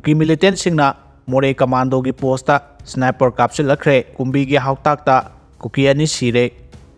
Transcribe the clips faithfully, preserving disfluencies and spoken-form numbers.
ꯀꯨꯀꯤ ꯃꯤꯂꯤꯇꯦꯟꯁꯤꯡꯅ ꯃꯣꯔꯦ ꯀꯃꯥꯟꯗꯣꯒꯤ ꯄꯣꯁꯇ ꯁ꯭ꯅꯥꯏꯄꯔ ꯀꯥꯞꯁꯤꯜꯂꯛꯈ꯭ꯔꯦ꯫ ꯀꯨꯝꯕꯤꯒꯤ ꯍꯥꯎꯇꯥꯛꯇ ꯀꯨꯀꯤ ꯑꯅꯤ ꯁꯤꯔꯦ꯫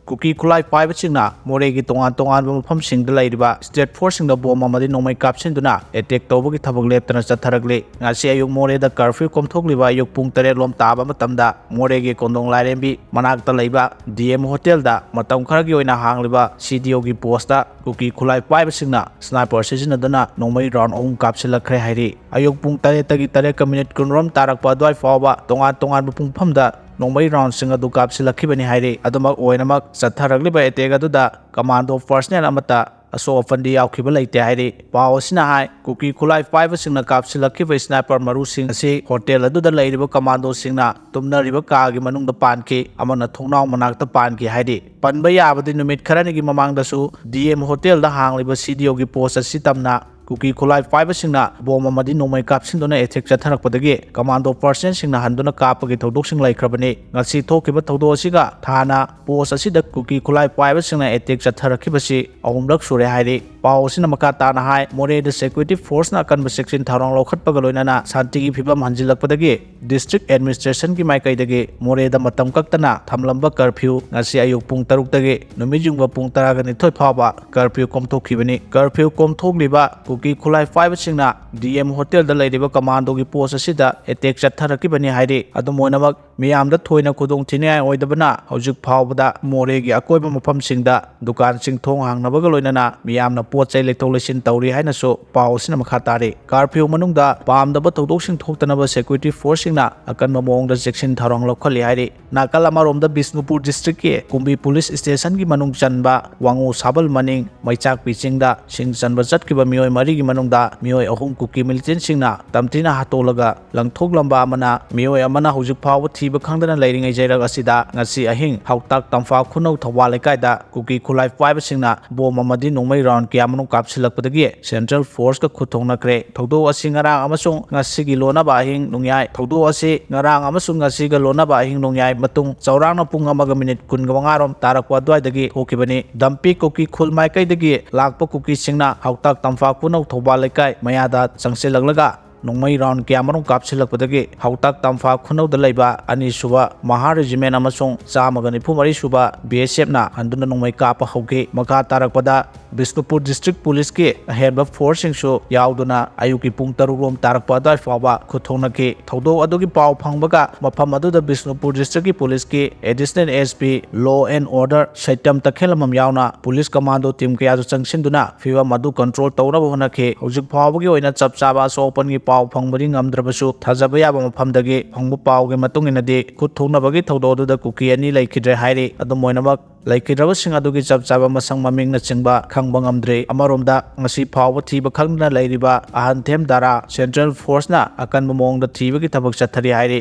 ꯀꯨꯀꯤ ꯈꯨꯠꯂꯥꯏ ꯄꯥꯏꯕꯁꯤꯡꯅ ꯃꯣꯔꯦꯒꯤ ꯇꯣꯉꯥꯟ ꯇꯣꯉꯥꯟꯕ ꯃꯐꯝꯁꯤꯡꯗ ꯂꯩꯔꯤꯕ ꯁ꯭ꯇꯦꯠ ꯐꯣꯔꯁꯁꯤꯡꯗ ꯕꯣꯝ ꯑꯃꯗꯤ ꯅꯣꯡꯃꯩ ꯀꯥꯞꯁꯤꯟꯗꯨꯅ ꯑꯦꯇꯦꯛ ꯇꯧꯕꯒꯤ ꯊꯕꯛ ꯂꯦꯞꯇꯅ ꯆꯠꯊꯔꯛꯂꯤ꯫ ꯉꯁꯤ ꯑꯌꯨꯛ ꯃꯣꯔꯦꯗ ꯀꯔꯐ꯭ꯌꯨ ꯀꯣꯝꯊꯣꯛꯂꯤꯕ ꯑꯌꯨꯛ ꯄꯨꯡ ꯇꯔꯦꯠ ꯂꯣꯝ ꯇꯥꯕ ꯃꯇꯝꯗ ꯃꯣꯔꯦꯒꯤ ꯀꯣꯟꯗꯣꯡ ꯂꯥꯏꯔꯦꯝꯕꯤ ꯃꯅꯥꯛꯇ ꯂꯩꯕ ꯗꯤ ꯑꯦꯝ ꯍꯣꯇꯦꯜꯗ ꯃꯇꯝ ꯈꯔꯒꯤ ꯑꯣꯏꯅ ꯍꯥꯡꯂꯤꯕ ꯁꯤ ꯗꯤ ꯑꯣꯒꯤ ꯄꯣꯁꯇ ꯀꯨꯀꯤ ꯈꯨꯠꯂꯥꯏ ꯄꯥꯏꯕꯁꯤꯡꯅ ꯁ꯭ꯅꯥꯏꯄꯔ ꯁꯤꯖꯤꯟꯅꯗꯨꯅ ꯅꯣꯡꯃꯩ ꯔꯥꯎꯟ ꯑꯍꯨꯝ ꯀꯥꯞꯁꯤꯜꯂꯛꯈ꯭ꯔꯦ ꯍꯥꯏꯔꯤ꯫ ꯑꯌꯨꯛ ꯄꯨꯡ ꯇꯔꯦꯠꯇꯒꯤ ꯇꯔꯦꯠꯀ ꯃꯤꯅꯤꯠ ꯀꯨꯟꯔꯣꯝ ꯇꯥꯔꯛꯄ ꯑꯗꯨꯋꯥꯏ ꯐꯥꯎꯕ ꯇꯣꯉꯥꯟ ꯇꯣꯉꯥꯟꯕ ꯄꯨꯡꯐꯝꯗ ꯅꯣꯡꯃꯩ ꯔꯥꯎꯟꯁꯤꯡ ꯑꯗꯨ ꯀꯥꯞꯁꯤꯜꯂꯛꯈꯤꯕꯅꯤ ꯍꯥꯏꯔꯤ꯫ ꯑꯗꯨꯃꯛ ꯑꯣꯏꯅꯃꯛ, ꯆꯠꯊꯔꯛꯂꯤꯕ ꯑꯦꯇꯦꯛ ꯑꯗꯨꯗ ꯀꯃꯥꯟꯗꯣ ꯄꯔꯁꯅꯦꯜ ꯑꯃꯠꯇ ꯑꯁꯣꯛ ꯑꯄꯟꯗꯤ ꯌꯥꯎꯈꯤꯕ ꯂꯩꯇꯦ ꯍꯥꯏꯔꯤ꯫ ꯄꯥꯎ ꯑꯁꯤꯅ ꯍꯥꯏ, ꯀꯨꯀꯤ ꯈꯨꯠꯂꯥꯏ ꯄꯥꯏꯕꯁꯤꯡꯅ ꯀꯥꯞꯁꯤꯜꯂꯛꯈꯤꯕ ꯁ꯭ꯅꯥꯏꯄꯔ ꯃꯔꯨꯁꯤꯡ ꯑꯁꯤ ꯍꯣꯇꯦꯜ ꯑꯗꯨꯗ ꯂꯩꯔꯤꯕ ꯀꯃꯥꯟꯗꯣꯁꯤꯡꯅ ꯇꯨꯝꯅꯔꯤꯕ ꯀꯥꯒꯤ ꯃꯅꯨꯡꯗ ꯄꯥꯟꯈꯤ, ꯑꯃꯅ ꯊꯣꯡꯅꯥꯎ ꯃꯅꯥꯛꯇ ꯄꯥꯟꯈꯤ ꯍꯥꯏꯔꯤ꯫ ꯄꯟꯕ ꯌꯥꯕꯗꯤ, ꯅꯨꯃꯤꯠ ꯈꯔꯅꯤꯒꯤ ꯃꯃꯥꯡꯗꯁꯨ ꯗꯤ ꯑꯦꯝ ꯍꯣꯇꯦꯜꯗ ꯍꯥꯡꯂꯤꯕ ꯁꯤ ꯗꯤ ꯑꯣꯒꯤ ꯄꯣꯁ ꯑꯁꯤ ꯇꯝꯅ ꯀꯨꯀꯤ ꯈꯨꯠꯂꯥꯏ ꯄꯥꯏꯕꯁꯤꯡꯅ ꯕꯣꯝ ꯑꯃꯗꯤ ꯅꯣꯡꯃꯩ ꯀꯥꯞꯁꯤꯟꯗꯨꯅ ꯑꯦꯇꯦꯛ ꯆꯠꯊꯔꯛꯄꯗꯒꯤ ꯀꯃꯥꯟꯗꯣ ꯄꯔꯁꯅꯦꯜꯁꯤꯡꯅ ꯍꯟꯗꯨꯅ ꯀꯥꯞꯄꯒꯤ ꯊꯧꯗꯣꯛꯁꯤꯡ ꯂꯩꯈ꯭ꯔꯕꯅꯤ꯫ ꯉꯁꯤ ꯊꯣꯛꯈꯤꯕ ꯊꯧꯗꯣꯛ ꯑꯁꯤꯒ ꯊꯥꯅ ꯄꯣꯁ ꯑꯁꯤꯗ ꯀꯨꯀꯤ ꯈꯨꯠꯂꯥꯏ ꯄꯥꯏꯕꯁꯤꯡꯅ ꯑꯦꯇꯦꯛ ꯆꯠꯊꯔꯛꯈꯤꯕꯁꯤ ꯑꯍꯨꯝꯂꯛ ꯁꯨꯔꯦ ꯍꯥꯏꯔꯤ꯫ ꯄꯥꯎ ꯑꯁꯤꯅ ꯃꯈꯥ ꯇꯥꯅ ꯍꯥꯏ, ꯃꯣꯔꯦꯗ ꯁꯦꯀ꯭ꯌꯨꯔꯤꯇꯤ ꯐꯣꯔꯁꯅ ꯑꯀꯟꯕ ꯆꯦꯛꯁꯤꯟ ꯊꯧꯔꯥꯡ ꯂꯧꯈꯠꯄꯒ ꯂꯣꯏꯅꯅ ꯁꯥꯟꯇꯤꯒꯤ ꯐꯤꯕꯝ ꯍꯟꯖꯤꯜꯂꯛꯄꯗꯒꯤ ꯗꯤꯁꯇ꯭ꯔꯤꯛ ꯑꯦꯗꯃꯤꯅꯤꯁꯇ꯭ꯔꯦꯁꯟꯒꯤ ꯃꯥꯏꯀꯩꯗꯒꯤ ꯃꯣꯔꯦꯗ ꯃꯇꯝ ꯀꯛꯇꯅ ꯊꯝꯂꯝꯕ ꯀꯔꯐ꯭ꯌꯨ ꯉꯁꯤ ꯑꯌꯨꯛ ꯄꯨꯡ ꯇꯔꯨꯛꯇꯒꯤ ꯅꯨꯃꯤꯠ ꯌꯨꯡꯕ ꯄꯨꯡ ꯇꯔꯥꯒ ꯅꯤꯊꯣꯏ ꯐꯥꯎꯕ ꯀꯔꯐ꯭ꯌꯨ ꯀꯣꯝꯊꯣꯛꯈꯤꯕꯅꯤ꯫ ꯀꯔꯐ꯭ꯌꯨ ꯀꯣꯝꯊꯣꯛꯂꯤꯕ ꯀꯨꯀꯤ ꯈꯨꯠꯂꯥꯏ ꯄꯥꯏꯕꯁꯤꯡꯅ ꯗꯤ ꯑꯦꯝ ꯍꯣꯇꯦꯜꯗ ꯂꯩꯔꯤꯕ ꯀꯃꯥꯟꯗꯣꯒꯤ ꯄꯣꯁ ꯑꯁꯤꯗ ꯑꯦꯇꯦꯛ ꯆꯠꯊꯔꯛꯈꯤꯕꯅꯤ ꯍꯥꯏꯔꯤ꯫ ꯑꯗꯨꯝ ꯑꯣꯏꯅꯃꯛ, ꯃꯤꯌꯥꯝꯗ ꯊꯣꯏꯅ ꯈꯨꯗꯣꯡ ꯊꯤꯅꯤꯡꯉꯥꯏ ꯑꯣꯏꯗꯕꯅ ꯍꯧꯖꯤꯛ ꯐꯥꯎꯕꯗ ꯃꯣꯔꯦꯒꯤ ꯑꯀꯣꯏꯕ ꯃꯐꯝꯁꯤꯡꯗ ꯗꯨꯀꯥꯟꯁꯤꯡ ꯊꯣꯡ ꯍꯥꯡꯅꯕꯒ ꯂꯣꯏꯅꯅ ꯃꯤꯌꯥꯝꯅ ꯄꯣꯠ ꯆꯩ ꯂꯩꯊꯣꯛ ꯂꯩꯁꯤꯟ ꯇꯧꯔꯤ ꯍꯥꯏꯅꯁꯨ ꯄꯥꯎ ꯑꯁꯤꯅ ꯃꯈꯥ ꯇꯥꯔꯤ꯫ ꯀꯥꯔꯐ꯭ꯌꯨ ꯃꯅꯨꯡꯗ ꯄꯥꯝꯗꯕ ꯊꯧꯗꯣꯛꯁꯤꯡ ꯊꯣꯛꯇꯅꯕ ꯁꯦꯀ꯭ꯌꯨꯔꯤꯇꯤ ꯐꯣꯔꯁꯁꯤꯡꯅ ꯑꯀꯟꯕ ꯃꯑꯣꯡꯗ ꯆꯦꯛꯁꯤꯟ ꯊꯧꯔꯥꯡ ꯂꯧꯈꯠꯂꯤ ꯍꯥꯏꯔꯤ꯫ ꯅꯥꯀꯜ ꯑꯃꯔꯣꯝꯗ, ꯕꯤꯁꯅꯨꯄꯨꯔ ꯗꯤꯁꯇ꯭ꯔꯤꯛꯀꯤ ꯀꯨꯝꯕꯤ ꯄꯨꯂꯤꯁ ꯁ꯭ꯇꯦꯁꯟꯒꯤ ꯃꯅꯨꯡ ꯆꯟꯕ ꯋꯥꯉꯨ ꯁꯥꯕꯜ ꯃꯅꯤꯡ ꯃꯩꯆꯥꯛꯄꯤ ꯆꯤꯡꯗ ꯁꯤꯡ ꯆꯟꯕ ꯆꯠꯈꯤꯕ ꯃꯤꯑꯣꯏ ꯃꯔꯤꯒꯤ ꯃꯅꯨꯡꯗ ꯃꯤꯑꯣꯏ ꯑꯍꯨꯝ ꯀꯨꯀꯤ ꯃꯤꯂꯤꯇꯦꯟꯁꯤꯡꯅ ꯇꯝꯊꯤꯅ ꯍꯥꯠꯇꯣꯛꯂꯒ ꯂꯪꯊꯣꯛꯂꯝꯕ ꯑꯃꯅ, ꯃꯤꯑꯣꯏ ꯑꯃꯅ ꯍꯧꯖꯤꯛ ꯐꯥꯎꯕ ꯊꯤꯕ ꯈꯪꯗꯅ ꯂꯩꯔꯤꯉꯩ ꯆꯩꯔꯛ ꯑꯁꯤꯗ ꯉꯁꯤ ꯑꯍꯤꯡ ꯍꯥꯎꯇꯥꯛ ꯇꯝꯐꯥ ꯈꯨꯅꯧ ꯊꯧꯕꯥꯜ ꯂꯩꯀꯥꯏꯗ ꯀꯨꯀꯤ ꯈꯨꯠꯂꯥꯏ ꯄꯥꯏꯕꯁꯤꯡꯅ ꯕꯣꯝ ꯑꯃꯗꯤ ꯅꯣꯡꯃꯩ ꯔꯥꯎꯟ ꯀꯌꯥꯃꯔꯨꯝ ꯀꯥꯞꯁꯤꯜꯂꯛꯄꯗꯒꯤ ꯁꯦꯟꯇ꯭ꯔꯦꯜ ꯐꯣꯔꯁꯀ ꯈꯨꯠ ꯊꯣꯛꯅꯈ꯭ꯔꯦ꯫ ꯊꯧꯗꯣꯛ ꯑꯁꯤ ꯉꯔꯥꯡ ꯑꯃꯁꯨꯡ ꯉꯁꯤꯒꯤ ꯂꯣꯟꯅꯕ ꯑꯍꯤꯡ ꯅꯣꯡꯌꯥꯏ, ꯊꯧꯗꯣꯛ ꯑꯁꯤ ꯉꯔꯥꯡ ꯑꯃꯁꯨꯡ ꯉꯁꯤꯒ ꯂꯣꯟꯅꯕ ꯑꯍꯤꯡ ꯅꯣꯡꯌꯥꯏ ꯃꯇꯨꯡ ꯆꯥꯎꯔꯥꯛꯅ ꯄꯨꯡ ꯑꯃꯒ ꯃꯤꯅꯤꯠ ꯀꯨꯟꯒ ꯃꯉꯥ ꯔꯣꯝ ꯇꯥꯔꯛꯄ ꯑꯗꯨꯋꯥꯏꯗꯒꯤ ꯊꯣꯛꯈꯤꯕꯅꯤ꯫ ꯗꯝꯄꯤ ꯀꯨꯀꯤ ꯈꯨꯜ ꯃꯥꯏꯀꯩꯗꯒꯤ ꯂꯥꯛꯄ ꯀꯨꯀꯤꯁꯤꯡꯅ ꯍꯥꯎꯇꯥꯛ ꯇꯝꯐꯥ ꯈꯨꯅꯧ ꯊꯧꯕꯥꯜ ꯂꯩꯀꯥꯏ ꯃꯌꯥꯗ ꯆꯪꯁꯤꯜꯂꯛꯂꯒ ꯅꯣꯡꯃꯩ round ꯀꯌꯥꯃꯔꯨꯝ ꯀꯥꯞꯁꯤꯜꯂꯛꯄꯗꯒꯤ ꯍꯥꯎꯇꯥꯛ ꯇꯝꯐꯥ ꯈꯨꯅꯧꯗ ꯂꯩꯕ ꯑꯅꯤꯁꯨꯕ ꯃꯍꯥ regiment ꯑꯃꯁꯨꯡ ꯆꯥꯝꯃꯒ ꯅꯤꯐꯨ ꯃꯔꯤ ꯁꯨꯕ B S F ꯅ ꯍꯟꯗꯨꯅ ꯅꯣꯡꯃꯩ ꯀꯥꯞꯄ ꯍꯧꯈꯤ꯫ ꯃꯈꯥ ꯇꯥꯔꯛꯄꯗ ꯕꯤꯁꯅꯨꯄꯨꯔ district police ꯀꯤ ꯑꯍꯦꯟꯕ force ꯁꯤꯡꯁꯨ ꯌꯥꯎꯗꯨꯅ ꯑꯌꯨꯛꯀꯤ ꯄꯨꯡ ꯇꯔꯨꯛ ꯔꯣꯝ ꯇꯥꯔꯛꯄ ꯑꯗꯨꯋꯥꯏ ꯐꯥꯎꯕ ꯈꯨꯠ ꯊꯣꯛꯅꯈꯤ꯫ ꯊꯧꯗꯣꯛ ꯑꯗꯨꯒꯤ ꯄꯥꯎ ꯐꯪꯕꯒ ꯃꯐꯝ ꯑꯗꯨꯗ ꯕꯤꯁꯅꯨꯄꯨꯔ district ꯀꯤ police ꯀꯤ additional S P law and order ꯁꯩꯇꯝ ꯇꯈꯦꯜꯂꯝꯕꯝ ꯌꯥꯎꯅ police commando team ꯀꯌꯥꯁꯨ ꯆꯪꯁꯤꯟꯗꯨꯅ ꯐꯤꯚꯝ ꯑꯗꯨ control ꯇꯧꯅꯕ ꯍꯣꯠꯅꯈꯤ꯫ ꯍꯧꯖꯤꯛ ꯐꯥꯎꯕꯒꯤ ꯑꯣꯏꯅ ꯆꯞ ꯆꯥꯕ ꯑꯁꯣꯛ ꯑꯄꯟꯒꯤ ꯄꯥꯎ ꯐꯪꯕꯗꯤ ꯉꯝꯗ꯭ꯔꯕꯁꯨ, ꯊꯥꯖꯕ ꯌꯥꯕ ꯃꯐꯝꯗꯒꯤ ꯐꯪꯕ ꯄꯥꯎꯒꯤ ꯃꯇꯨꯡ ꯏꯟꯅꯗꯤ ꯈꯨꯠ ꯊꯣꯛꯅꯕꯒꯤ ꯊꯧꯗꯣꯛ ꯑꯗꯨꯗ ꯀꯨꯀꯤ ꯑꯅꯤ ꯂꯩꯈꯤꯗ꯭ꯔꯦ ꯍꯥꯏꯔꯤ꯫ ꯑꯗꯨꯝ ꯑꯣꯏꯅꯃꯛ, ꯂꯩꯈꯤꯗ꯭ꯔꯕꯁꯤꯡ ꯑꯗꯨꯒꯤ ꯆꯞ ꯆꯥꯕ ꯃꯁꯛ ꯃꯃꯤꯡꯅꯆꯤꯡꯕ ꯈꯪꯕ ꯉꯝꯗ꯭ꯔꯤ꯫ ꯑꯃꯔꯣꯝꯗ, ꯉꯁꯤ ꯐꯥꯎꯕ ꯊꯤꯕ ꯈꯪꯗꯅ ꯂꯩꯔꯤꯕ ꯑꯍꯟꯊꯦꯝ ꯗꯥꯔꯥ central force ꯅ ꯑꯀꯟꯕ ꯃꯑꯣꯡꯗ ꯊꯤꯕꯒꯤ ꯊꯕꯛ ꯆꯠꯊꯔꯤ ꯍꯥꯏꯔꯤ꯫